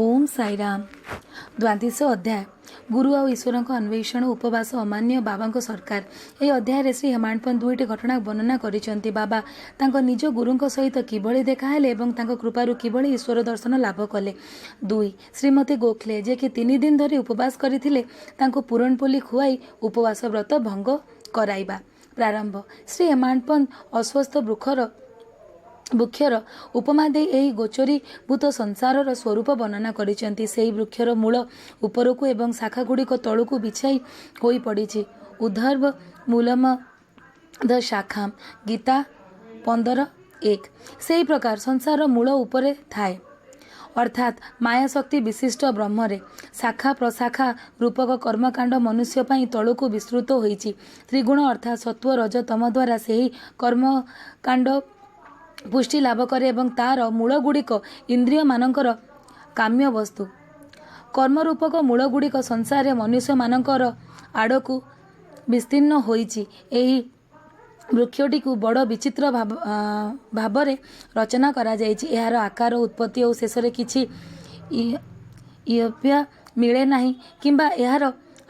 ଓମ୍ ସାଇରାମ। ଦ୍ୱାଦଶ ଅଧ୍ୟାୟ, ଗୁରୁ ଆଉ ଈଶ୍ୱରଙ୍କ ଅନ୍ୱେଷଣ, ଉପବାସ ଅମାନ୍ୟ, ବାବାଙ୍କ ସରକାର। ଏହି ଅଧ୍ୟାୟରେ ଶ୍ରୀ ହେମାଣ୍ଡପନ୍ତ ଦୁଇଟି ଘଟଣା ବର୍ଣ୍ଣନା କରିଛନ୍ତି। ବାବା ତାଙ୍କ ନିଜ ଗୁରୁଙ୍କ ସହିତ କିଭଳି ଦେଖାହେଲେ ଏବଂ ତାଙ୍କ କୃପାରୁ କିଭଳି ଈଶ୍ୱର ଦର୍ଶନ ଲାଭ କଲେ। 2, ଶ୍ରୀମତୀ ଗୋଖଲେ, ଯେ କି 3 ଦିନ ଧରି ଉପବାସ କରିଥିଲେ, ତାଙ୍କୁ ପୁରଣପୋଲି ଖୁଆଇ ଉପବାସ ବ୍ରତ ଭଙ୍ଗ କରାଇବା। ପ୍ରାରମ୍ଭ। ଶ୍ରୀ ହେମାଣ୍ଡପନ୍ତ ଅଶ୍ୱତ୍ଥ ବୃକ୍ଷର ଉପମା ଦେଇ ଏହି ଗୋଚରୀଭୂତ ସଂସାରର ସ୍ୱରୂପ ବର୍ଣ୍ଣନା କରିଛନ୍ତି। ସେହି ବୃକ୍ଷର ମୂଳ ଉପରକୁ ଏବଂ ଶାଖାଗୁଡ଼ିକ ତଳକୁ ବିଛାଇ ହୋଇପଡ଼ିଛି। ଊର୍ଦ୍ଧ୍ୱ ମୂଲମଧଃ ଶାଖାମ୍, ଗୀତା 15.1। ସେହି ପ୍ରକାର ସଂସାରର ମୂଳ ଉପରେ ଥାଏ, ଅର୍ଥାତ୍ ମାୟାଶକ୍ତି ବିଶିଷ୍ଟ ବ୍ରହ୍ମରେ। ଶାଖା ପ୍ରଶାଖା ରୂପକ କର୍ମକାଣ୍ଡ ମନୁଷ୍ୟ ପାଇଁ ତଳକୁ ବିସ୍ତୃତ ହୋଇଛି। ତ୍ରିଗୁଣ ଅର୍ଥାତ୍ ସତ୍ତ୍ୱ, ରଜ, ତମ ଦ୍ୱାରା ସେହି କର୍ମକାଣ୍ଡ ପୁଷ୍ଟି ଲାଭ କରେ ଏବଂ ତାର ମୂଳଗୁଡ଼ିକ ଇନ୍ଦ୍ରିୟମାନଙ୍କର କାମ୍ୟ ବସ୍ତୁ। କର୍ମରୂପକ ମୂଳଗୁଡ଼ିକ ସଂସାରରେ ମନୁଷ୍ୟମାନଙ୍କର ଆଡ଼କୁ ବିସ୍ତୀର୍ଣ୍ଣ ହୋଇଛି। ଏହି ବୃକ୍ଷଟିକୁ ବଡ଼ ବିଚିତ୍ର ଭାବରେ ରଚନା କରାଯାଇଛି। ଏହାର ଆକାର, ଉତ୍ପତ୍ତି ଓ ଶେଷରେ କିଛି ଇୟତ୍ତା ମିଳେ ନାହିଁ କିମ୍ବା ଏହାର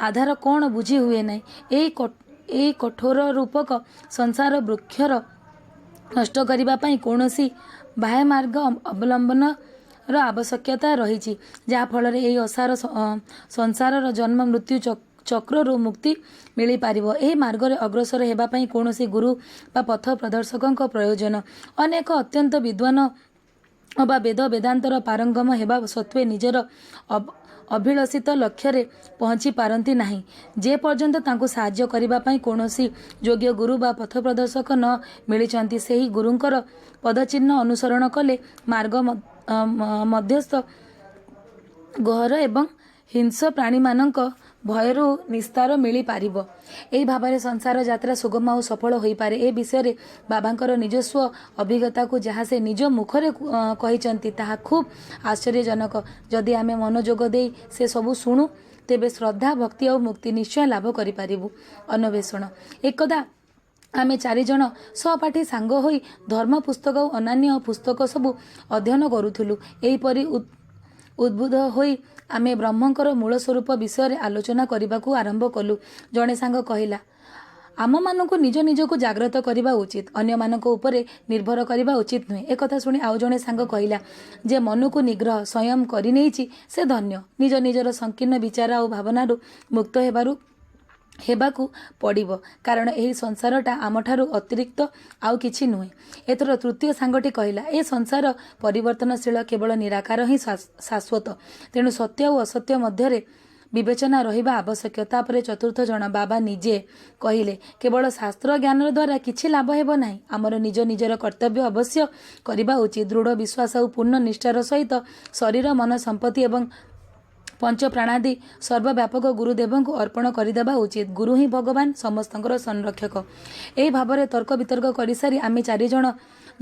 ଆଧାର କ'ଣ ବୁଝି ହୁଏ ନାହିଁ। ଏହି କଠୋର ରୂପକ ସଂସାର ବୃକ୍ଷର ନଷ୍ଟ କରିବା ପାଇଁ କୌଣସି ବାହ୍ୟମାର୍ଗ ଅବଲମ୍ବନର ଆବଶ୍ୟକତା ରହିଛି, ଯାହା ଫଳରେ ଏହି ଅସାର ସଂସାରର ଜନ୍ମ ମୃତ୍ୟୁ ଚକ୍ରରୁ ମୁକ୍ତି ମିଳିପାରିବ। ଏହି ମାର୍ଗରେ ଅଗ୍ରସର ହେବା ପାଇଁ କୌଣସି ଗୁରୁ ବା ପଥ ପ୍ରଦର୍ଶକଙ୍କ ପ୍ରୟୋଜନ। ଅନେକ ଅତ୍ୟନ୍ତ ବିଦ୍ୱାନ ଅବା ବେଦ ବେଦାନ୍ତର ପାରଙ୍ଗମ ହେବା ସତ୍ତ୍ୱେ ନିଜର ଅଭିଳଷିତ ଲକ୍ଷ୍ୟରେ ପହଞ୍ଚି ପାରନ୍ତି ନାହିଁ, ଯେ ପର୍ଯ୍ୟନ୍ତ ତାଙ୍କୁ ସାହାଯ୍ୟ କରିବା ପାଇଁ କୌଣସି ଯୋଗ୍ୟ ଗୁରୁ ବା ପଥପ୍ରଦର୍ଶକ ନ ମିଳିଛନ୍ତି। ସେହି ଗୁରୁଙ୍କର ପଦଚିହ୍ନ ଅନୁସରଣ କଲେ ମାର୍ଗ ମଧ୍ୟସ୍ଥ ଗହ୍ୱର ଏବଂ ହିଂସ୍ର ପ୍ରାଣୀମାନଙ୍କ ଭୟରୁ ନିସ୍ତାର ମିଳିପାରିବ। ଏହି ଭାବରେ ସଂସାର ଯାତ୍ରା ସୁଗମ ଓ ସଫଳ ହୋଇପାରେ। ଏ ବିଷୟରେ ବାବାଙ୍କର ନିଜସ୍ୱ ଅଭିଜ୍ଞତାକୁ ଯାହା ସେ ନିଜ ମୁଖରେ କହିଛନ୍ତି, ତାହା ଖୁବ୍ ଆଶ୍ଚର୍ଯ୍ୟଜନକ। ଯଦି ଆମେ ମନୋଯୋଗ ଦେଇ ସେ ସବୁ ଶୁଣୁ, ତେବେ ଶ୍ରଦ୍ଧା, ଭକ୍ତି ଆଉ ମୁକ୍ତି ନିଶ୍ଚୟ ଲାଭ କରିପାରିବୁ। ଅନ୍ୱେଷଣ। ଏକଦା ଆମେ ଚାରିଜଣ ସହପାଠୀ ସାଙ୍ଗ ହୋଇ ଧର୍ମ ପୁସ୍ତକ ଓ ଅନ୍ୟାନ୍ୟ ପୁସ୍ତକ ସବୁ ଅଧ୍ୟୟନ କରୁଥିଲୁ। ଏହିପରି ଉଦ୍ବୁଦ୍ଧ ହୋଇ ଆମେ ବ୍ରହ୍ମଙ୍କର ମୂଳ ସ୍ୱରୂପ ବିଷୟରେ ଆଲୋଚନା କରିବାକୁ ଆରମ୍ଭ କଲୁ। ଜଣେ ସାଙ୍ଗ କହିଲା, "ଆମମାନଙ୍କୁ ନିଜ ନିଜକୁ ଜାଗ୍ରତ କରିବା ଉଚିତ, ଅନ୍ୟମାନଙ୍କ ଉପରେ ନିର୍ଭର କରିବା ଉଚିତ ନୁହେଁ।" ଏକଥା ଶୁଣି ଆଉ ଜଣେ ସାଙ୍ଗ କହିଲା, "ଯେ ମନକୁ ନିଗ୍ରହ, ସଂୟମ କରିନେଇଛି, ସେ ଧନ୍ୟ। ନିଜ ନିଜର ସଂକୀର୍ଣ୍ଣ ବିଚାର ଆଉ ଭାବନାରୁ ମୁକ୍ତ ହେବାକୁ ପଡ଼ିବ, କାରଣ ଏହି ସଂସାରଟା ଆମଠାରୁ ଅତିରିକ୍ତ ଆଉ କିଛି ନୁହେଁ।" ଏଥର ତୃତୀୟ ସାଙ୍ଗଟି କହିଲା, "ଏ ସଂସାର ପରିବର୍ତ୍ତନଶୀଳ, କେବଳ ନିରାକାର ହିଁ ଶାଶ୍ୱତ। ତେଣୁ ସତ୍ୟ ଓ ଅସତ୍ୟ ମଧ୍ୟରେ ବିବେଚନା ରହିବା ଆବଶ୍ୟକ।" ତାପରେ ଚତୁର୍ଥ ଜଣ, ବାବା ନିଜେ କହିଲେ, "କେବଳ ଶାସ୍ତ୍ର ଜ୍ଞାନ ଦ୍ୱାରା କିଛି ଲାଭ ହେବ ନାହିଁ। ଆମର ନିଜ ନିଜର କର୍ତ୍ତବ୍ୟ ଅବଶ୍ୟ କରିବା ଉଚିତ। ଦୃଢ଼ ବିଶ୍ୱାସ ଆଉ ପୂର୍ଣ୍ଣ ନିଷ୍ଠାର ସହିତ ଶରୀର, ମନ, ସମ୍ପତ୍ତି ଏବଂ ପଞ୍ଚ ପ୍ରାଣାଦି ସର୍ବବ୍ୟାପକ ଗୁରୁଦେବଙ୍କୁ ଅର୍ପଣ କରିଦେବା ଉଚିତ। ଗୁରୁ ହିଁ ଭଗବାନ, ସମସ୍ତଙ୍କର ସଂରକ୍ଷକ।" ଏହି ଭାବରେ ତର୍କ ବିତର୍କ କରିସାରି ଆମେ ଚାରିଜଣ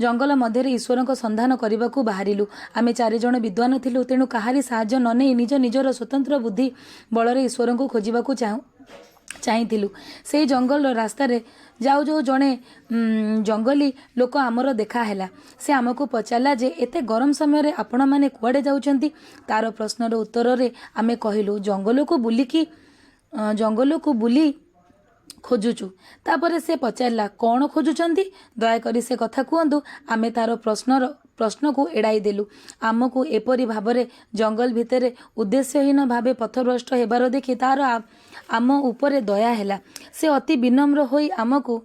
ଜଙ୍ଗଲ ମଧ୍ୟରେ ଈଶ୍ୱରଙ୍କ ସନ୍ଧାନ କରିବାକୁ ବାହାରିଲୁ। ଆମେ ଚାରିଜଣ ବିଦ୍ୱାନ ଥିଲୁ, ତେଣୁ କାହାରି ସାହାଯ୍ୟ ନ ନେଇ ନିଜ ନିଜର ସ୍ୱତନ୍ତ୍ର ବୁଦ୍ଧି ବଳରେ ଈଶ୍ୱରଙ୍କୁ ଖୋଜିବାକୁ ଚାହିଁଥିଲୁ। ସେଇ ଜଙ୍ଗଲର ରାସ୍ତାରେ ଯାଉ ଯାଉ ଜଣେ ଜଙ୍ଗଲୀ ଲୋକ ଆମର ଦେଖା ହେଲା। ସେ ଆମକୁ ପଚାରିଲା ଯେ ଏତେ ଗରମ ସମୟରେ ଆପଣମାନେ କୁଆଡ଼େ ଯାଉଛନ୍ତି? ତାର ପ୍ରଶ୍ନର ଉତ୍ତରରେ ଆମେ କହିଲୁ, ଜଙ୍ଗଲକୁ ବୁଲି ଖୋଜୁଛୁ। ତାପରେ ସେ ପଚାରିଲା, "କ'ଣ ଖୋଜୁଛନ୍ତି? ଦୟାକରି ସେ କଥା କୁହନ୍ତୁ।" ଆମେ ତାର ପ୍ରଶ୍ନକୁ ଏଡ଼ାଇ ଦେଲୁ। ଆମକୁ ଏପରି ଭାବରେ ଜଙ୍ଗଲ ଭିତରେ ଉଦ୍ଦେଶ୍ୟହୀନ ଭାବେ ପଥଭ୍ରଷ୍ଟ ହେବାର ଦେଖି ତାର ଆମ ଉପରେ ଦୟା ହେଲା। ସେ ଅତି ବିନମ୍ର ହୋଇ ଆମକୁ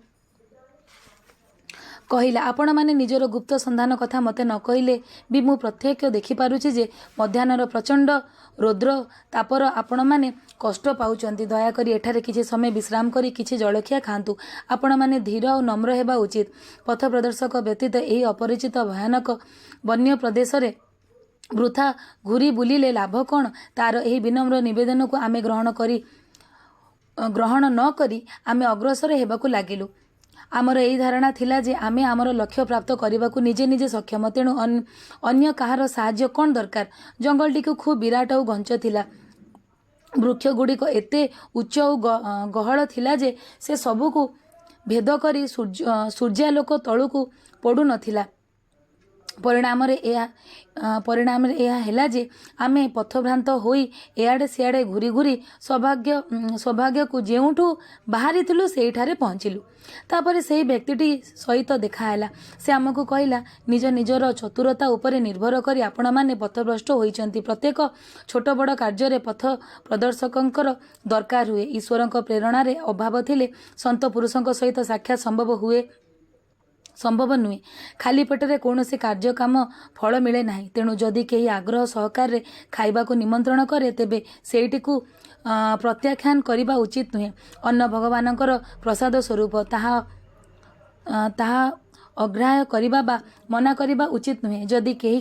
କହିଲା, "ଆପଣମାନେ ନିଜର ଗୁପ୍ତ ସନ୍ଧାନ କଥା ମୋତେ ନ କହିଲେ ବି ମୁଁ ପ୍ରତ୍ୟକ୍ଷ ଦେଖିପାରୁଛି ଯେ ମଧ୍ୟାହ୍ନର ପ୍ରଚଣ୍ଡ ରୌଦ୍ର ତାପର ଆପଣମାନେ କଷ୍ଟ ପାଉଛନ୍ତି। ଦୟାକରି ଏଠାରେ କିଛି ସମୟ ବିଶ୍ରାମ କରି କିଛି ଜଳଖିଆ ଖାଆନ୍ତୁ। ଆପଣମାନେ ଧୀର ଆଉ ନମ୍ର ହେବା ଉଚିତ। ପଥ ପ୍ରଦର୍ଶକ ବ୍ୟତୀତ ଏହି ଅପରିଚିତ ଭୟାନକ ବନ୍ୟ ପ୍ରଦେଶରେ ବୃଥା ଘୂରି ବୁଲିଲେ ଲାଭ କ'ଣ?" ତାର ଏହି ବିନମ୍ର ନିବେଦନକୁ ଆମେ ଗ୍ରହଣ ନ କରି ଆମେ ଅଗ୍ରସର ହେବାକୁ ଲାଗିଲୁ। ଆମର ଏହି ଧାରଣା ଥିଲା ଯେ ଆମେ ଆମର ଲକ୍ଷ୍ୟ ପ୍ରାପ୍ତ କରିବାକୁ ନିଜେ ନିଜେ ସକ୍ଷମ, ତେଣୁ ଅନ୍ୟ କାହାର ସାହାଯ୍ୟ କ'ଣ ଦରକାର? ଜଙ୍ଗଲଟିକୁ ଖୁବ୍ ବିରାଟ ଆଉ ଘଞ୍ଚ ଥିଲା। ବୃକ୍ଷଗୁଡ଼ିକ ଏତେ ଉଚ୍ଚ ଆଉ ଗହଳ ଥିଲା ଯେ ସେ ସବୁକୁ ଭେଦ କରି ସୂର୍ଯ୍ୟାଲୋକ ତଳକୁ ପଡ଼ୁନଥିଲା। ପରିଣାମରେ ଏହା ହେଲା ଯେ ଆମେ ପଥଭ୍ରାନ୍ତ ହୋଇ ଏଆଡ଼େ ସିଆଡ଼େ ଘୁରି ଘୁରି ସୌଭାଗ୍ୟକୁ ଯେଉଁଠୁ ବାହାରିଥିଲୁ, ସେଇଠାରେ ପହଞ୍ଚିଲୁ। ତାପରେ ସେହି ବ୍ୟକ୍ତିଟି ସହିତ ଦେଖାହେଲା। ସେ ଆମକୁ କହିଲା, "ନିଜ ନିଜର ଚତୁରତା ଉପରେ ନିର୍ଭର କରି ଆପଣମାନେ ପଥଭ୍ରଷ୍ଟ ହୋଇଛନ୍ତି। ପ୍ରତ୍ୟେକ ଛୋଟ ବଡ଼ କାର୍ଯ୍ୟରେ ପଥ ପ୍ରଦର୍ଶକଙ୍କର ଦରକାର ହୁଏ। ଈଶ୍ୱରଙ୍କ ପ୍ରେରଣାରେ ଅଭାବ ଥିଲେ ସନ୍ତ ପୁରୁଷଙ୍କ ସହିତ ସାକ୍ଷାତ ସମ୍ଭବ ନୁହେଁ। ଖାଲି ପେଟରେ କୌଣସି କାର୍ଯ୍ୟ କାମ ଫଳ ମିଳେ ନାହିଁ। ତେଣୁ ଯଦି କେହି ଆଗ୍ରହ ସହକାରେ ଖାଇବାକୁ ନିମନ୍ତ୍ରଣ କରେ, ତେବେ ସେଇଟିକୁ ପ୍ରତ୍ୟାଖ୍ୟାନ କରିବା ଉଚିତ ନୁହେଁ। ଅନ୍ନ ଭଗବାନଙ୍କର ପ୍ରସାଦ ସ୍ୱରୂପ। ତାହା ଅଗ୍ରାହ୍ୟ କରିବା ବା ମନା କରିବା ଉଚିତ ନୁହେଁ। ଯଦି କେହି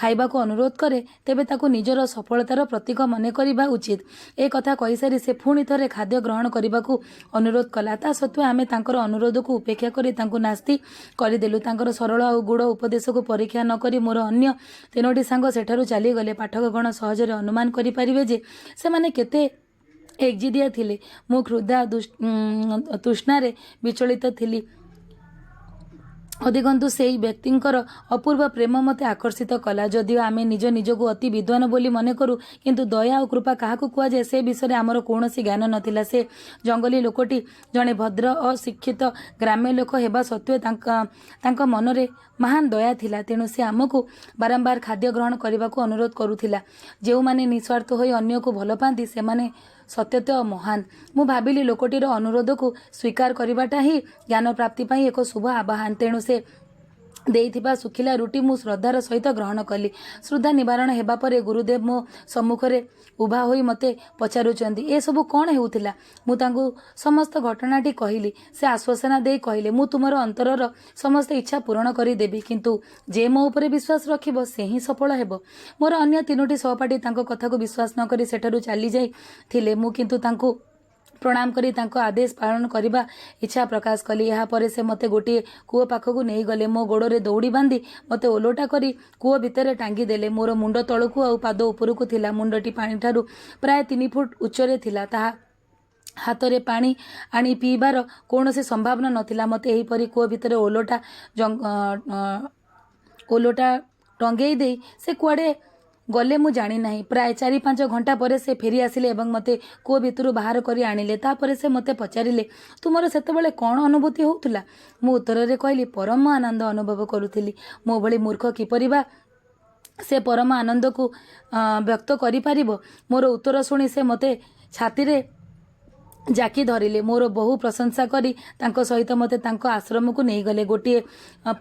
ଖାଇବାକୁ ଅନୁରୋଧ କରେ, ତେବେ ତାକୁ ନିଜର ସଫଳତାର ପ୍ରତୀକ ମନେ କରିବା ଉଚିତ।" ଏ କଥା କହିସାରି ସେ ପୁଣି ଥରେ ଖାଦ୍ୟ ଗ୍ରହଣ କରିବାକୁ ଅନୁରୋଧ କଲା। ତା ସତ୍ତ୍ୱେ ଆମେ ତାଙ୍କର ଅନୁରୋଧକୁ ଉପେକ୍ଷା କରି ତାଙ୍କୁ ନାସ୍ତି କରିଦେଲୁ। ତାଙ୍କର ସରଳ ଆଉ ଗୂଢ଼ ଉପଦେଶକୁ ପରୀକ୍ଷା ନ କରି ମୋର ଅନ୍ୟ ତିନୋଟି ସାଙ୍ଗ ସେଠାରୁ ଚାଲିଗଲେ। ପାଠକଗଣ ସହଜରେ ଅନୁମାନ କରିପାରିବେ ଯେ ସେମାନେ କେତେ ଏକଜିଦିଆ ଥିଲେ। ମୁଁ କ୍ଷୁଧା ତୃଷ୍ଣାରେ ବିଚଳିତ ଥିଲି। ଅଧିକନ୍ତୁ ସେଇ ବ୍ୟକ୍ତିଙ୍କର ଅପୂର୍ବ ପ୍ରେମ ମୋତେ ଆକର୍ଷିତ କଲା। ଯଦିଓ ଆମେ ନିଜ ନିଜକୁ ଅତି ବିଦ୍ୱାନ ବୋଲି ମନେ କରୁ, କିନ୍ତୁ ଦୟା ଓ କୃପା କାହାକୁ କୁହାଯାଏ, ସେ ବିଷୟରେ ଆମର କୌଣସି ଜ୍ଞାନ ନଥିଲା। ସେ ଜଙ୍ଗଲୀ ଲୋକଟି ଜଣେ ଭଦ୍ର ଅଶିକ୍ଷିତ ଗ୍ରାମ୍ୟ ଲୋକ ହେବା ସତ୍ତ୍ୱେ ତାଙ୍କ ମନରେ ମହାନ ଦୟା ଥିଲା। ତେଣୁ ସେ ଆମକୁ ବାରମ୍ବାର ଖାଦ୍ୟ ଗ୍ରହଣ କରିବାକୁ ଅନୁରୋଧ କରୁଥିଲା। ଯେଉଁମାନେ ନିସ୍ୱାର୍ଥ ହୋଇ ଅନ୍ୟକୁ ଭଲ ପାଆନ୍ତି, ସେମାନେ ସତ୍ୟତଃ ମହାନ। ମୁଁ ଭାବିଲି, ଲୋକଟିର ଅନୁରୋଧକୁ ସ୍ୱୀକାର କରିବାଟା ହିଁ ଜ୍ଞାନ ପ୍ରାପ୍ତି ପାଇଁ ଏକ ଶୁଭ ଆହ୍ୱାନ। ତେଣୁ ସେ ଦେଇଥିବା ଶୁଖିଲା ରୁଟି ମୁଁ ଶ୍ରଦ୍ଧାର ସହିତ ଗ୍ରହଣ କଲି। ଶ୍ରଦ୍ଧା ନିବାରଣ ହେବା ପରେ ଗୁରୁଦେବ ମୋ ସମ୍ମୁଖରେ ଉଭା ହୋଇ ମୋତେ ପଚାରୁଛନ୍ତି, "ଏସବୁ କ'ଣ ହେଉଥିଲା?" ମୁଁ ତାଙ୍କୁ ସମସ୍ତ ଘଟଣାଟି କହିଲି। ସେ ଆଶ୍ୱାସନା ଦେଇ କହିଲେ, "ମୁଁ ତୁମର ଅନ୍ତରର ସମସ୍ତ ଇଚ୍ଛା ପୂରଣ କରିଦେବି। କିନ୍ତୁ ଯେ ମୋ ଉପରେ ବିଶ୍ୱାସ ରଖିବ, ସେ ହିଁ ସଫଳ ହେବ।" ମୋର ଅନ୍ୟ ତିନୋଟି ସହପାଠୀ ତାଙ୍କ କଥାକୁ ବିଶ୍ୱାସ ନ କରି ସେଠାରୁ ଚାଲିଯାଇଥିଲେ। ମୁଁ କିନ୍ତୁ ତାଙ୍କୁ ପ୍ରଣାମ କରି ତାଙ୍କ ଆଦେଶ ପାଳନ କରିବା ଇଚ୍ଛା ପ୍ରକାଶ କଲି। ଏହାପରେ ସେ ମୋତେ ଗୋଟିଏ କୂଅ ପାଖକୁ ନେଇଗଲେ। ମୋ ଗୋଡ଼ରେ ଦଉଡ଼ି ବାନ୍ଧି ମୋତେ ଓଲଟା କରି କୂଅ ଭିତରେ ଟାଙ୍ଗିଦେଲେ। ମୋର ମୁଣ୍ଡ ତଳକୁ ଆଉ ପାଦ ଉପରକୁ ଥିଲା। ମୁଣ୍ଡଟି ପାଣିଠାରୁ ପ୍ରାୟ 3 ଫୁଟ ଉଚ୍ଚରେ ଥିଲା। ତାହା ହାତରେ ପାଣି ଆଣି ପିଇବାର କୌଣସି ସମ୍ଭାବନା ନଥିଲା। ମୋତେ ଏହିପରି କୂଅ ଭିତରେ ଓଲଟା ଟଙ୍ଗେଇ ଦେଇ ସେ କୁଆଡ଼େ ଗଲେ, ମୁଁ ଜାଣିନାହିଁ। ପ୍ରାୟ 4-5 ଘଣ୍ଟା ପରେ ସେ ଫେରି ଆସିଲେ ଏବଂ ମୋତେ କୂଅ ଭିତରୁ ବାହାର କରି ଆଣିଲେ। ତାପରେ ସେ ମୋତେ ପଚାରିଲେ, "ତୁମର ସେତେବେଳେ କ'ଣ ଅନୁଭୂତି ହେଉଥିଲା?" ମୁଁ ଉତ୍ତରରେ କହିଲି, "ପରମ ଆନନ୍ଦ ଅନୁଭବ କରୁଥିଲି।" ମୋ ଭଳି ମୂର୍ଖ କିପରି ବା ସେ ପରମ ଆନନ୍ଦକୁ ବ୍ୟକ୍ତ କରିପାରିବ? ମୋର ଉତ୍ତର ଶୁଣି ସେ ମୋତେ ଛାତିରେ ଜାକି ଧରିଲେ। ମୋର ବହୁ ପ୍ରଶଂସା କରି ତାଙ୍କ ସହିତ ମୋତେ ତାଙ୍କ ଆଶ୍ରମକୁ ନେଇଗଲେ। ଗୋଟିଏ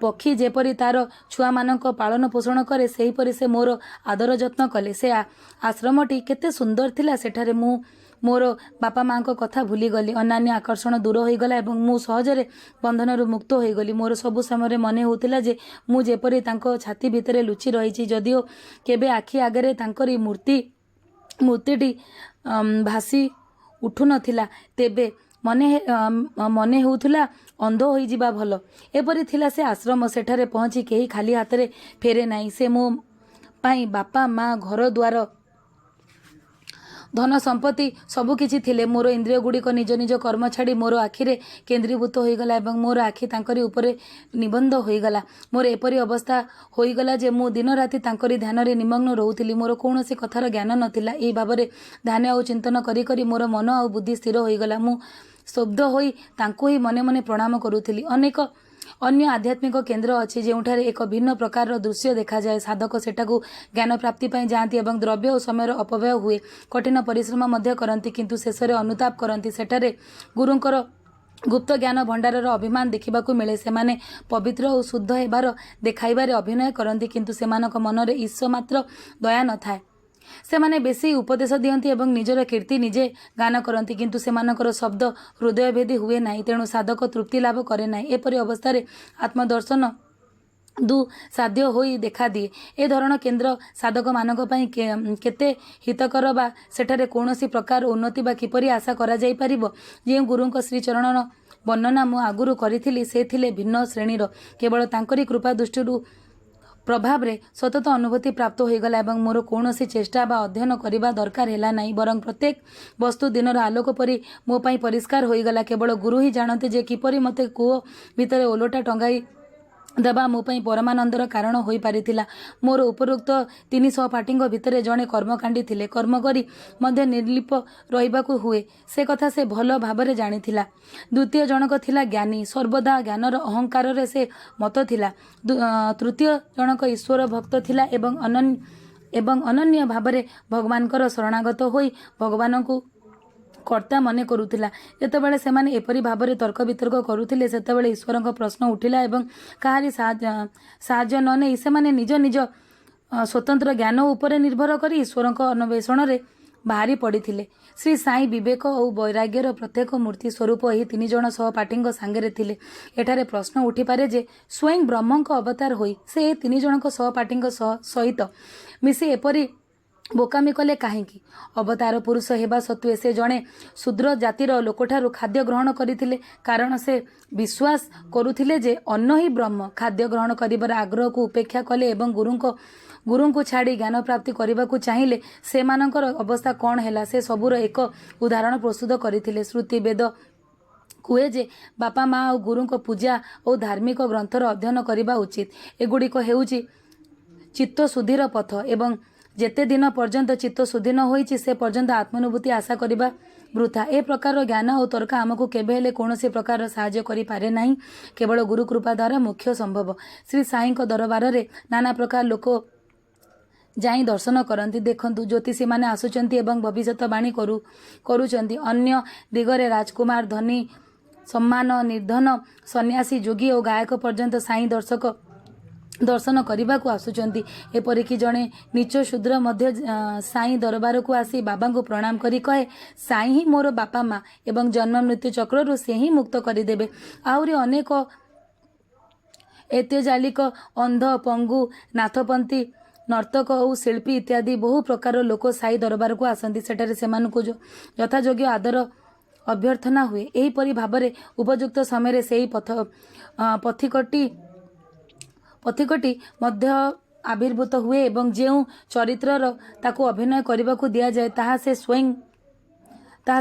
ପକ୍ଷୀ ଯେପରି ତାର ଛୁଆମାନଙ୍କ ପାଳନ ପୋଷଣ କରେ, ସେହିପରି ସେ ମୋର ଆଦର ଯତ୍ନ କଲେ। ସେ ଆଶ୍ରମଟି କେତେ ସୁନ୍ଦର ଥିଲା! ସେଠାରେ ମୁଁ ମୋର ବାପା ମାଙ୍କ କଥା ଭୁଲିଗଲି। ଅନ୍ୟାନ୍ୟ ଆକର୍ଷଣ ଦୂର ହୋଇଗଲା ଏବଂ ମୁଁ ସହଜରେ ବନ୍ଧନରୁ ମୁକ୍ତ ହୋଇଗଲି। ମୋର ସବୁ ସମୟରେ ମନେ ହେଉଥିଲା ଯେ ମୁଁ ଯେପରି ତାଙ୍କ ଛାତି ଭିତରେ ଲୁଚି ରହିଛି। ଯଦିଓ କେବେ ଆଖି ଆଗରେ ତାଙ୍କରି ମୂର୍ତ୍ତିଟି ଭାସି ଉଠୁନଥିଲା, ତେବେ ମନେ ହେଉଥିଲା ଅନ୍ଧ ହୋଇଯିବା ଭଲ। ଏପରି ଥିଲା ସେ ଆଶ୍ରମ। ସେଠାରେ ପହଞ୍ଚି କେହି ଖାଲି ହାତରେ ଫେରେ ନାହିଁ। ସେ ମୋ ପାଇଁ ବାପା, ମା, ଘର ଦ୍ୱାର, ଧନ ସମ୍ପତ୍ତି ସବୁ କିଛି ଥିଲେ। ମୋର ଇନ୍ଦ୍ରିୟ ଗୁଡ଼ିକ ନିଜ ନିଜ କର୍ମ ଛାଡ଼ି ମୋର ଆଖିରେ କେନ୍ଦ୍ରୀଭୂତ ହୋଇଗଲା ଏବଂ ମୋର ଆଖି ତାଙ୍କରି ଉପରେ ନିବଦ୍ଧ ହୋଇଗଲା। ମୋର ଏପରି ଅବସ୍ଥା ହୋଇଗଲା ଯେ ମୁଁ ଦିନ ରାତି ତାଙ୍କରି ଧ୍ୟାନରେ ନିମଗ୍ନ ରହୁଥିଲି। ମୋର କୌଣସି କଥାର ଜ୍ଞାନ ନଥିଲା। ଏହି ଭାବରେ ଧ୍ୟାନ ଆଉ ଚିନ୍ତନ କରି କରି ମୋର ମନ ଆଉ ବୁଦ୍ଧି ସ୍ଥିର ହୋଇଗଲା। ମୁଁ ସ୍ତବ୍ଧ ହୋଇ ତାଙ୍କୁ ହିଁ ମନେ ମନେ ପ୍ରଣାମ କରୁଥିଲି। ଅନେକ ଅନ୍ୟ ଆଧ୍ୟାତ୍ମିକ କେନ୍ଦ୍ର ଅଛି, ଯେଉଁଠାରେ ଏକ ଭିନ୍ନ ପ୍ରକାରର ଦୃଶ୍ୟ ଦେଖାଯାଏ। ସାଧକ ସେଠାକୁ ଜ୍ଞାନ ପ୍ରାପ୍ତି ପାଇଁ ଯାଆନ୍ତି ଏବଂ ଦ୍ରବ୍ୟ ଓ ସମୟର ଅପବ୍ୟୟ ହୁଏ। କଠିନ ପରିଶ୍ରମ ମଧ୍ୟ କରନ୍ତି, କିନ୍ତୁ ଶେଷରେ ଅନୁତାପ କରନ୍ତି। ସେଠାରେ ଗୁରୁଙ୍କର ଗୁପ୍ତ ଜ୍ଞାନ ଭଣ୍ଡାରର ଅଭିମାନ ଦେଖିବାକୁ ମିଳେ। ସେମାନେ ପବିତ୍ର ଓ ଶୁଦ୍ଧ ହେବାର ଦେଖାଇବାରେ ଅଭିନୟ କରନ୍ତି, କିନ୍ତୁ ସେମାନଙ୍କ ମନରେ ଈଷତ୍ ମାତ୍ର ଦୟା ନଥାଏ। ସେମାନେ ବେଶୀ ଉପଦେଶ ଦିଅନ୍ତି ଏବଂ ନିଜର କୀର୍ତ୍ତି ନିଜେ ଗାନ କରନ୍ତି, କିନ୍ତୁ ସେମାନଙ୍କର ଶବ୍ଦ ହୃଦୟଭେଦୀ ହୁଏ ନାହିଁ। ତେଣୁ ସାଧକ ତୃପ୍ତି ଲାଭ କରେ ନାହିଁ। ଏପରି ଅବସ୍ଥାରେ ଆତ୍ମଦର୍ଶନ ଦୁଃସାଧ୍ୟ ହୋଇ ଦେଖାଦିଏ। ଏ ଧରଣ କେନ୍ଦ୍ର ସାଧକମାନଙ୍କ ପାଇଁ କେତେ ହିତକର ବା ସେଠାରେ କୌଣସି ପ୍ରକାର ଉନ୍ନତି ବା କିପରି ଆଶା କରାଯାଇପାରିବ? ଯେଉଁ ଗୁରୁଙ୍କ ଶ୍ରୀଚରଣ ବର୍ଣ୍ଣନା ମୁଁ ଆଗରୁ କରିଥିଲି, ସେ ଥିଲେ ଭିନ୍ନ ଶ୍ରେଣୀର। କେବଳ ତାଙ୍କରି କୃପା ଦୃଷ୍ଟିରୁ ପ୍ରଭାବରେ ସତତ ଅନୁଭୂତି ପ୍ରାପ୍ତ ହୋଇଗଲା ଏବଂ ମୋର କୌଣସି ଚେଷ୍ଟା ବା ଅଧ୍ୟୟନ କରିବା ଦରକାର ହେଲା ନାହିଁ, ବରଂ ପ୍ରତ୍ୟେକ ବସ୍ତୁ ଦିନର ଆଲୋକ ପରି ମୋ ପାଇଁ ପରିଷ୍କାର ହୋଇଗଲା। କେବଳ ଗୁରୁ ହିଁ ଜାଣନ୍ତି ଯେ କିପରି ମୋତେ କୂଅ ଭିତରେ ଓଲଟା ଟଙ୍ଗାଇ ଦେବା ମୋ ପାଇଁ ପରମାନନ୍ଦର କାରଣ ହୋଇପାରିଥିଲା। ମୋର ଉପରୋକ୍ତ ତିନି ସହପାଠୀଙ୍କ ଭିତରେ ଜଣେ କର୍ମକାଣ୍ଡୀ ଥିଲେ। କର୍ମ କରି ମଧ୍ୟ ନିର୍ଲିପ ରହିବାକୁ ହୁଏ, ସେ କଥା ସେ ଭଲ ଭାବରେ ଜାଣିଥିଲା। ଦ୍ୱିତୀୟ ଜଣକ ଥିଲା ଜ୍ଞାନୀ। ସର୍ବଦା ଜ୍ଞାନର ଅହଙ୍କାରରେ ସେ ମତ୍ତ ଥିଲା। ତୃତୀୟ ଜଣକ ଈଶ୍ୱର ଭକ୍ତ ଥିଲା ଏବଂ ଅନନ୍ୟ ଭାବରେ ଭଗବାନଙ୍କର ଶରଣାଗତ ହୋଇ ଭଗବାନଙ୍କୁ କର୍ତ୍ତା ମନେ କରୁଥିଲା। ଯେତେବେଳେ ସେମାନେ ଏପରି ଭାବରେ ତର୍କ ବିତର୍କ କରୁଥିଲେ, ସେତେବେଳେ ଈଶ୍ୱରଙ୍କ ପ୍ରଶ୍ନ ଉଠିଲା ଏବଂ କାହାରି ସାହାଯ୍ୟ ନ ନେଇ ସେମାନେ ନିଜ ନିଜ ସ୍ୱତନ୍ତ୍ର ଜ୍ଞାନ ଉପରେ ନିର୍ଭର କରି ଈଶ୍ୱରଙ୍କ ଅନ୍ୱେଷଣରେ ବାହାରି ପଡ଼ିଥିଲେ। ଶ୍ରୀ ସାଇ ବିବେକ ଓ ବୈରାଗ୍ୟର ପ୍ରତ୍ୟକ୍ଷ ମୂର୍ତ୍ତି ସ୍ୱରୂପ ଏହି ତିନି ଜଣ ସହପାଠୀଙ୍କ ସାଙ୍ଗରେ ଥିଲେ। ଏଠାରେ ପ୍ରଶ୍ନ ଉଠିପାରେ ଯେ ସ୍ୱୟଂ ବ୍ରହ୍ମଙ୍କ ଅବତାର ହୋଇ ସେ ଏ ତିନି ଜଣଙ୍କ ସହପାଠୀଙ୍କ ସହିତ ମିଶି ଏପରି ବୋକାମି କଲେ କାହିଁକି? ଅବତାର ପୁରୁଷ ହେବା ସତ୍ତ୍ୱେ ସେ ଜଣେ ଶୂଦ୍ର ଜାତିର ଲୋକଠାରୁ ଖାଦ୍ୟ ଗ୍ରହଣ କରିଥିଲେ, କାରଣ ସେ ବିଶ୍ୱାସ କରୁଥିଲେ ଯେ ଅନ୍ନ ହିଁ ବ୍ରହ୍ମ। ଖାଦ୍ୟ ଗ୍ରହଣ କରିବାର ଆଗ୍ରହକୁ ଉପେକ୍ଷା କଲେ ଏବଂ ଗୁରୁଙ୍କୁ ଛାଡ଼ି ଜ୍ଞାନ ପ୍ରାପ୍ତି କରିବାକୁ ଚାହିଁଲେ। ସେମାନଙ୍କର ଅବସ୍ଥା କ'ଣ ହେଲା, ସେ ସବୁର ଏକ ଉଦାହରଣ ପ୍ରସ୍ତୁତ କରିଥିଲେ। ଶ୍ରୁତି ବେଦ କୁହେ ଯେ ବାପା ମା ଆଉ ଗୁରୁଙ୍କ ପୂଜା ଓ ଧାର୍ମିକ ଗ୍ରନ୍ଥର ଅଧ୍ୟୟନ କରିବା ଉଚିତ। ଏଗୁଡ଼ିକ ହେଉଛି ଚିତ୍ତଶୁଦ୍ଧିର ପଥ ଏବଂ ଯେତେ ଦିନ ପର୍ଯ୍ୟନ୍ତ ଚିତ୍ତ ଶୁଦ୍ଧି ନ ହୋଇଛି, ସେ ପର୍ଯ୍ୟନ୍ତ ଆତ୍ମାନୁଭୂତି ଆଶା କରିବା ବୃଥା। ଏ ପ୍ରକାରର ଜ୍ଞାନ ଓ ତର୍କ ଆମକୁ କେବେ ହେଲେ କୌଣସି ପ୍ରକାରର ସାହାଯ୍ୟ କରିପାରେ ନାହିଁ। କେବଳ ଗୁରୁ କୃପା ଦ୍ୱାରା ମୋକ୍ଷ ସମ୍ଭବ। ଶ୍ରୀ ସାଇଙ୍କ ଦରବାରରେ ନାନା ପ୍ରକାର ଲୋକ ଯାଇ ଦର୍ଶନ କରନ୍ତି। ଦେଖନ୍ତୁ, ଜ୍ୟୋତିଷୀମାନେ ଆସୁଛନ୍ତି ଏବଂ ଭବିଷ୍ୟତ ବାଣୀ କରୁଛନ୍ତି। ଅନ୍ୟ ଦିଗରେ ରାଜକୁମାର, ଧନୀ, ସମ୍ମାନ, ନିର୍ଦ୍ଧନ, ସନ୍ନ୍ୟାସୀ, ଯୋଗୀ ଓ ଗାୟକ ପର୍ଯ୍ୟନ୍ତ ସାଇ ଦର୍ଶନ କରିବାକୁ ଆସୁଛନ୍ତି। ଏପରିକି ଜଣେ ନୀଚ ଶୂଦ୍ର ମଧ୍ୟ ସାଇ ଦରବାରକୁ ଆସି ବାବାଙ୍କୁ ପ୍ରଣାମ କରି କହେ, "ସାଇ ହିଁ ମୋର ବାପା ମା ଏବଂ ଜନ୍ମ ମୃତ୍ୟୁ ଚକ୍ରରୁ ସେ ହିଁ ମୁକ୍ତ କରିଦେବେ।" ଆହୁରି ଅନେକ ଐତ୍ୟଜାଲିକ, ଅନ୍ଧ, ପଙ୍ଗୁ, ନାଥପନ୍ଥୀ, ନର୍ତ୍ତକ ଓ ଶିଳ୍ପୀ ଇତ୍ୟାଦି ବହୁ ପ୍ରକାର ଲୋକ ସାଇ ଦରବାରକୁ ଆସନ୍ତି। ସେଠାରେ ସେମାନଙ୍କୁ ଯଥାଯୋଗ୍ୟ ଆଦର ଅଭ୍ୟର୍ଥନା ହୁଏ। ଏହିପରି ଭାବରେ ଉପଯୁକ୍ତ ସମୟରେ ସେହି ପଥିକଟି ମଧ୍ୟ ଆବିର୍ଭୂତ ହୁଏ ଏବଂ ଯେଉଁ ଚରିତ୍ରର ତାକୁ ଅଭିନୟ କରିବାକୁ ଦିଆଯାଏ, ତାହା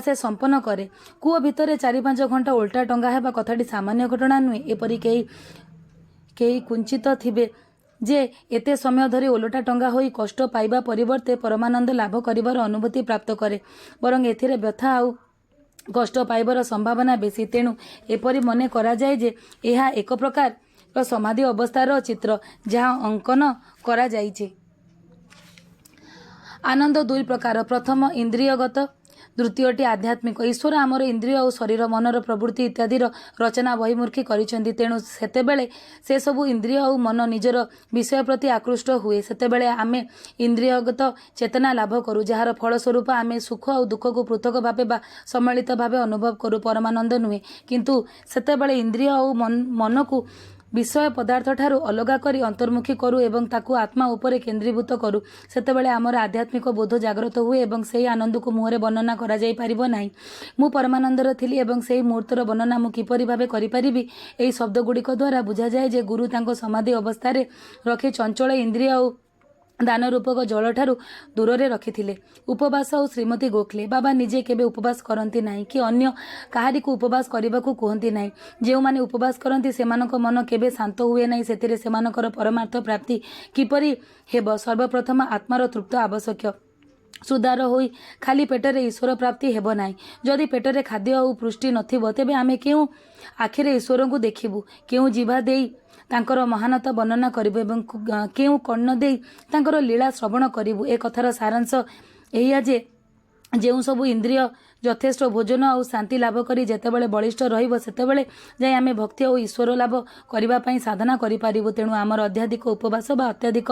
ସେ ସମ୍ପନ୍ନ କରେ। କୂଅ ଭିତରେ 4-5 ଘଣ୍ଟା ଓଲଟା ଟଙ୍ଗା ହେବା କଥାଟି ସାମାନ୍ୟ ଘଟଣା ନୁହେଁ। ଏପରି କେହି କେହି କୁଞ୍ଚିତ ଥିବେ ଯେ ଏତେ ସମୟ ଧରି ଓଲଟା ଟଙ୍ଗା ହୋଇ କଷ୍ଟ ପାଇବା ପରିବର୍ତ୍ତେ ପରମାନନ୍ଦ ଲାଭ କରିବାର ଅନୁଭୂତି ପ୍ରାପ୍ତ କରେ। ବରଂ ଏଥିରେ ବ୍ୟଥା ଆଉ କଷ୍ଟ ପାଇବାର ସମ୍ଭାବନା ବେଶୀ। ତେଣୁ ଏପରି ମନେ କରାଯାଏ ଯେ ଏହା ଏକ ପ୍ରକାର ସମାଧି ଅବସ୍ଥାର ଚିତ୍ର, ଯାହା ଅଙ୍କନ କରାଯାଇଛି। ଆନନ୍ଦ ଦୁଇ ପ୍ରକାର। ପ୍ରଥମ ଇନ୍ଦ୍ରିୟଗତ, ଦ୍ୱିତୀୟଟି ଆଧ୍ୟାତ୍ମିକ। ଈଶ୍ୱର ଆମର ଇନ୍ଦ୍ରିୟ ଆଉ ଶରୀର, ମନର ପ୍ରବୃତ୍ତି ଇତ୍ୟାଦିର ରଚନା ବହିର୍ମୁଖୀ କରିଛନ୍ତି। ତେଣୁ ସେତେବେଳେ ସେସବୁ ଇନ୍ଦ୍ରିୟ ଆଉ ମନ ନିଜର ବିଷୟ ପ୍ରତି ଆକୃଷ୍ଟ ହୁଏ, ସେତେବେଳେ ଆମେ ଇନ୍ଦ୍ରିୟଗତ ଚେତନା ଲାଭ କରୁ, ଯାହାର ଫଳସ୍ୱରୂପ ଆମେ ସୁଖ ଆଉ ଦୁଃଖକୁ ପୃଥକ ଭାବେ ବା ସମ୍ମିଳିତ ଭାବେ ଅନୁଭବ କରୁ, ପରମାନନ୍ଦ ନୁହେଁ। କିନ୍ତୁ ସେତେବେଳେ ଇନ୍ଦ୍ରିୟ ଆଉ ମନକୁ ବିଷୟ ପଦାର୍ଥ ଠାରୁ ଅଲଗା କରି ଅନ୍ତର୍ମୁଖୀ କରୁ ଏବଂ ତାକୁ ଆତ୍ମା ଉପରେ କେନ୍ଦ୍ରୀଭୂତ କରୁ, ସେତେବେଳେ ଆମର ଆଧ୍ୟାତ୍ମିକ ବୋଧ ଜାଗ୍ରତ ହୁଏ ଏବଂ ସେହି ଆନନ୍ଦକୁ ମୁହଁରେ ବର୍ଣ୍ଣନା କରାଯାଇ ପାରିବ ନାହିଁ। ମୁଁ ପରମାନନ୍ଦରେ ଥିଲି ଏବଂ ସେହି ମୁହୂର୍ତ୍ତର ବର୍ଣ୍ଣନା ମୁଁ କିପରି ଭାବେ କରିପାରିବି? ଏହି ଶବ୍ଦଗୁଡ଼ିକ ଦ୍ୱାରା ବୁଝାଯାଏ ଯେ ଗୁରୁ ତାଙ୍କ ସମାଧି ଅବସ୍ଥାରେ ରଖି ଚଞ୍ଚଳ ଇନ୍ଦ୍ରିୟ ଆଉ ଦାନ ରୂପକ ଜଳଠାରୁ ଦୂରରେ ରଖିଥିଲେ। ଉପବାସ ଆଉ ଶ୍ରୀମତୀ ଗୋଖଲେ। ବାବା ନିଜେ କେବେ ଉପବାସ କରନ୍ତି ନାହିଁ କି ଅନ୍ୟ କାହାରିକୁ ଉପବାସ କରିବାକୁ କୁହନ୍ତି ନାହିଁ। ଯେଉଁମାନେ ଉପବାସ କରନ୍ତି, ସେମାନଙ୍କ ମନ କେବେ ଶାନ୍ତ ହୁଏ ନାହିଁ। ସେଥିରେ ସେମାନଙ୍କର ପରମାର୍ଥ ପ୍ରାପ୍ତି କିପରି ହେବ? ସର୍ବପ୍ରଥମ ଆତ୍ମାର ତୃପ୍ତ ଆବଶ୍ୟକ। କ୍ଷୁଧାର୍ତ୍ତ ହୋଇ ଖାଲି ପେଟରେ ଈଶ୍ୱର ପ୍ରାପ୍ତି ହେବ ନାହିଁ। ଯଦି ପେଟରେ ଖାଦ୍ୟ ଆଉ ପୁଷ୍ଟି ନଥିବ, ତେବେ ଆମେ କେଉଁ ଆଖିରେ ଈଶ୍ୱରଙ୍କୁ ଦେଖିବୁ, କେଉଁ ଜିଭା ଦେଇ ତାଙ୍କର ମହାନତା ବର୍ଣ୍ଣନା କରିବୁ ଏବଂ କେଉଁ କର୍ଣ୍ଣ ଦେଇ ତାଙ୍କର ଲୀଳା ଶ୍ରବଣ କରିବୁ? ଏ କଥାର ସାରାଂଶ ଏଇଆ ଯେ ଯେଉଁ ସବୁ ଇନ୍ଦ୍ରିୟ ଯଥେଷ୍ଟ ଭୋଜନ ଆଉ ଶାନ୍ତି ଲାଭ କରି ଯେତେବେଳେ ବଳିଷ୍ଠ ରହିବ, ସେତେବେଳେ ଯାଇ ଆମେ ଭକ୍ତି ଆଉ ଈଶ୍ୱର ଲାଭ କରିବା ପାଇଁ ସାଧନା କରିପାରିବୁ। ତେଣୁ ଆମର ଅତ୍ୟଧିକ ଉପବାସ ବା ଅତ୍ୟଧିକ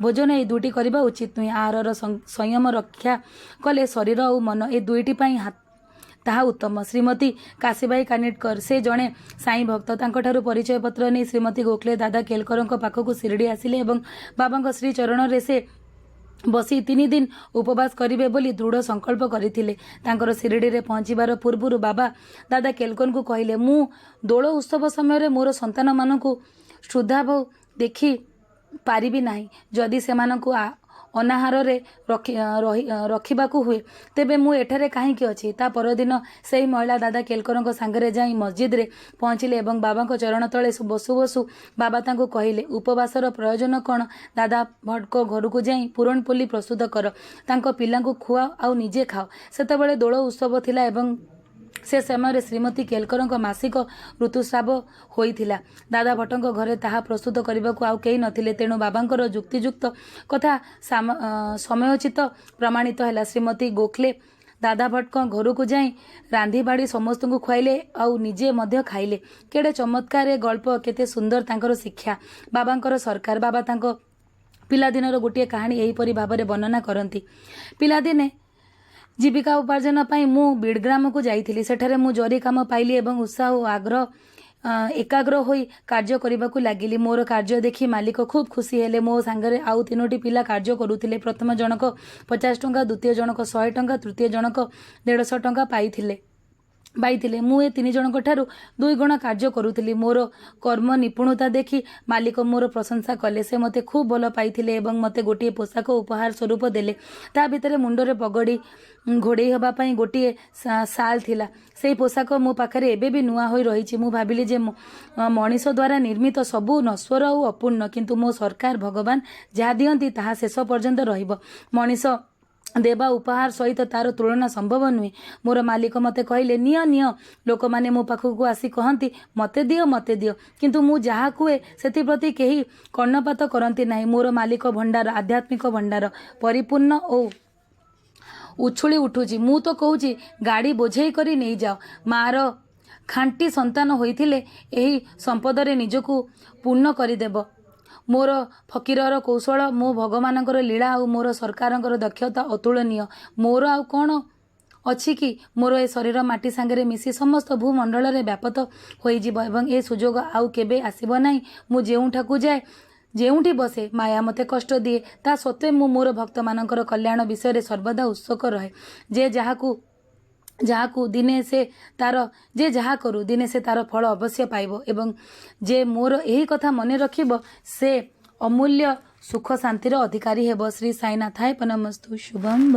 ଭୋଜନ, ଏହି ଦୁଇଟି କରିବା ଉଚିତ ନୁହେଁ। ଆହାରର ସଂୟମ ରକ୍ଷା କଲେ ଶରୀର ଆଉ ମନ ଏ ଦୁଇଟି ପାଇଁ ତାହା ଉତ୍ତମ। ଶ୍ରୀମତୀ କାଶୀବାଇ କାନିଟକର। ସେ ଜଣେ ସାଇ ଭକ୍ତ। ତାଙ୍କଠାରୁ ପରିଚୟ ପତ୍ର ନେଇ ଶ୍ରୀମତୀ ଗୋଖଲେ ଦାଦା କେଲକରଙ୍କ ପାଖକୁ ଶିରିଡ଼ି ଆସିଲେ ଏବଂ ବାବାଙ୍କ ଶ୍ରୀ ଚରଣରେ ସେ ବସି 3 ଦିନ ଉପବାସ କରିବେ ବୋଲି ଦୃଢ଼ ସଂକଳ୍ପ କରିଥିଲେ। ତାଙ୍କର ଶିରିଡ଼ିରେ ପହଞ୍ଚିବାର ପୂର୍ବରୁ ବାବା ଦାଦା କେଲକରଙ୍କୁ କହିଲେ, "ମୁଁ ଦୋଳ ଉତ୍ସବ ସମୟରେ ମୋର ସନ୍ତାନମାନଙ୍କୁ କ୍ଷୁଧାଭାବ ଦେଖି ପାରିବି ନାହିଁ। ଯଦି ସେମାନଙ୍କୁ ଅନାହାରରେ ରଖିବାକୁ ହୁଏ, ତେବେ ମୁଁ ଏଠାରେ କାହିଁକି ଅଛି? ତା ପରଦିନ ସେହି ମହିଳା ଦାଦା କେଲକରଙ୍କ ସାଙ୍ଗରେ ଯାଇ ମସଜିଦରେ ପହଞ୍ଚିଲେ ଏବଂ ବାବାଙ୍କ ଚରଣ ତଳେ ବସୁ ବସୁ ବାବା ତାଙ୍କୁ କହିଲେ, "ଉପବାସର ପ୍ରୟୋଜନ କ'ଣ? ଦାଦା ଭଟ୍ଟଙ୍କ ଘରକୁ ଯାଇ ପୁରଣପୋଲି ପ୍ରସ୍ତୁତ କର, ତାଙ୍କ ପିଲାଙ୍କୁ ଖୁଆଅ ଆଉ ନିଜେ ଖାଅ।" ସେତେବେଳେ ଦୋଳ ଉତ୍ସବ ଥିଲା ଏବଂ ସେ ସମୟରେ ଶ୍ରୀମତୀ କେଲକରଙ୍କ ମାସିକ ଋତୁସ୍ରାବ ହୋଇଥିଲା। ଦାଦା ଭଟ୍ଟଙ୍କ ଘରେ ତାହା ପ୍ରସ୍ତୁତ କରିବାକୁ ଆଉ କେହି ନଥିଲେ। ତେଣୁ ବାବାଙ୍କର ଯୁକ୍ତିଯୁକ୍ତ କଥା ସମୟୋଚିତ ପ୍ରମାଣିତ ହେଲା। ଶ୍ରୀମତୀ ଗୋଖଲେ ଦାଦା ଭଟ୍ଟଙ୍କ ଘରକୁ ଯାଇ ରାନ୍ଧିବାଢ଼ି ସମସ୍ତଙ୍କୁ ଖୁଆଇଲେ ଆଉ ନିଜେ ମଧ୍ୟ ଖାଇଲେ। କେଡ଼େ ଚମତ୍କାର ଏ ଗଳ୍ପ! କେତେ ସୁନ୍ଦର ତାଙ୍କର ଶିକ୍ଷା! ବାବାଙ୍କର ସରକାର। ବାବା ତାଙ୍କ ପିଲାଦିନର ଗୋଟିଏ କାହାଣୀ ଏହିପରି ଭାବରେ ବର୍ଣ୍ଣନା କରନ୍ତି। "ପିଲାଦିନେ ଜୀବିକା ଉପାର୍ଜନ ପାଇଁ ମୁଁ ବିଡ଼ଗ୍ରାମକୁ ଯାଇଥିଲି। ସେଠାରେ ମୁଁ ଜରି କାମ ପାଇଲି ଏବଂ ଉତ୍ସାହ ଓ ଆଗ୍ରହ ଏକାଗ୍ର ହୋଇ କାର୍ଯ୍ୟ କରିବାକୁ ଲାଗିଲି। ମୋର କାର୍ଯ୍ୟ ଦେଖି ମାଲିକ ଖୁବ୍ ଖୁସି ହେଲେ। ମୋ ସାଙ୍ଗରେ ଆଉ ତିନୋଟି ପିଲା କାର୍ଯ୍ୟ କରୁଥିଲେ। ପ୍ରଥମ ଜଣକ 50 ଟଙ୍କା, ଦ୍ୱିତୀୟ ଜଣକ 100 ଟଙ୍କା, ତୃତୀୟ ଜଣକ 150 ଟଙ୍କା ପାଇଥିଲେ। ମୁଁ ଏ ତିନି ଜଣଙ୍କ ଠାରୁ ଦୁଇ ଗୁଣ କାର୍ଯ୍ୟ କରୁଥିଲି। ମୋର କର୍ମ ନିପୁଣତା ଦେଖି ମାଲିକ ମୋର ପ୍ରଶଂସା କଲେ। ସେ ମୋତେ ଖୁବ୍ ଭଲ ପାଇଥିଲେ ଏବଂ ମୋତେ ଗୋଟିଏ ପୋଷାକ ଉପହାର ସ୍ୱରୂପ ଦେଲେ। ତା ଭିତରେ ମୁଣ୍ଡରେ ପଗଡ଼ି ଘୋଡ଼େଇ ହେବା ପାଇଁ ଗୋଟିଏ ଶାଲ୍ ଥିଲା। ସେଇ ପୋଷାକ ମୋ ପାଖରେ ଏବେ ବି ନୂଆ ହୋଇ ରହିଛି। ମୁଁ ଭାବିଲି ଯେ ମଣିଷ ଦ୍ୱାରା ନିର୍ମିତ ସବୁ ନଶ୍ୱର ଆଉ ଅପୂର୍ଣ୍ଣ, କିନ୍ତୁ ମୋ ସରକାର ଭଗବାନ ଯାହା ଦିଅନ୍ତି, ତାହା ଶେଷ ପର୍ଯ୍ୟନ୍ତ ରହିବ। ମଣିଷ ଦେବା ଉପହାର ସହିତ ତାର ତୁଳନା ସମ୍ଭବ ନୁହେଁ। ମୋର ମାଲିକ ମୋତେ କହିଲେ, 'ନିଅ, ନିଅ।' ଲୋକମାନେ ମୋ ପାଖକୁ ଆସି କହନ୍ତି, 'ମୋତେ ଦିଅ, ମୋତେ ଦିଅ।' କିନ୍ତୁ ମୁଁ ଯାହା କୁହେ, ସେଥିପ୍ରତି କେହି କର୍ଣ୍ଣପାତ କରନ୍ତି ନାହିଁ। ମୋର ମାଲିକ ଭଣ୍ଡାର, ଆଧ୍ୟାତ୍ମିକ ଭଣ୍ଡାର ପରିପୂର୍ଣ୍ଣ ଓ ଉଛୁଳି ଉଠୁଛି। ମୁଁ ତ କହୁଛି, ଗାଡ଼ି ବୋଝେଇ କରି ନେଇଯାଅ। ମାଆର ଖାଣ୍ଟି ସନ୍ତାନ ହୋଇଥିଲେ ଏହି ସମ୍ପଦରେ ନିଜକୁ ପୂର୍ଣ୍ଣ କରିଦେବ। ମୋର ଫକୀରର କୌଶଳ, ମୋ ଭଗବାନଙ୍କର ଲୀଳା ଆଉ ମୋର ସରକାରଙ୍କର ଦକ୍ଷତା ଅତୁଳନୀୟ। ମୋର ଆଉ କ'ଣ ଅଛି କି? ମୋର ଏ ଶରୀର ମାଟି ସାଙ୍ଗରେ ମିଶି ସମସ୍ତ ଭୂମଣ୍ଡଳରେ ବ୍ୟାପତ ହୋଇଯିବ ଏବଂ ଏ ସୁଯୋଗ ଆଉ କେବେ ଆସିବ ନାହିଁ। ମୁଁ ଯେଉଁଠାକୁ ଯାଏ, ଯେଉଁଠି ବସେ, ମାୟା ମୋତେ କଷ୍ଟ ଦିଏ। ତା ସତ୍ତ୍ୱେ ମୁଁ ମୋର ଭକ୍ତମାନଙ୍କର କଲ୍ୟାଣ ବିଷୟରେ ସର୍ବଦା ଉତ୍ସୁକ ରହେ। ଯେ ଯାହା କରୁ, ଦିନେ ସେ ତାର ଫଳ ଅବଶ୍ୟ ପାଇବ ଏବଂ ଯେ ମୋର ଏହି କଥା ମନେ ରଖିବ, ସେ ଅମୂଲ୍ୟ ସୁଖ ଶାନ୍ତିର ଅଧିକାରୀ ହେବ। ଶ୍ରୀ ସାଇନାଥାୟ ପନମସ୍ତୁ। ଶୁଭମ୍।"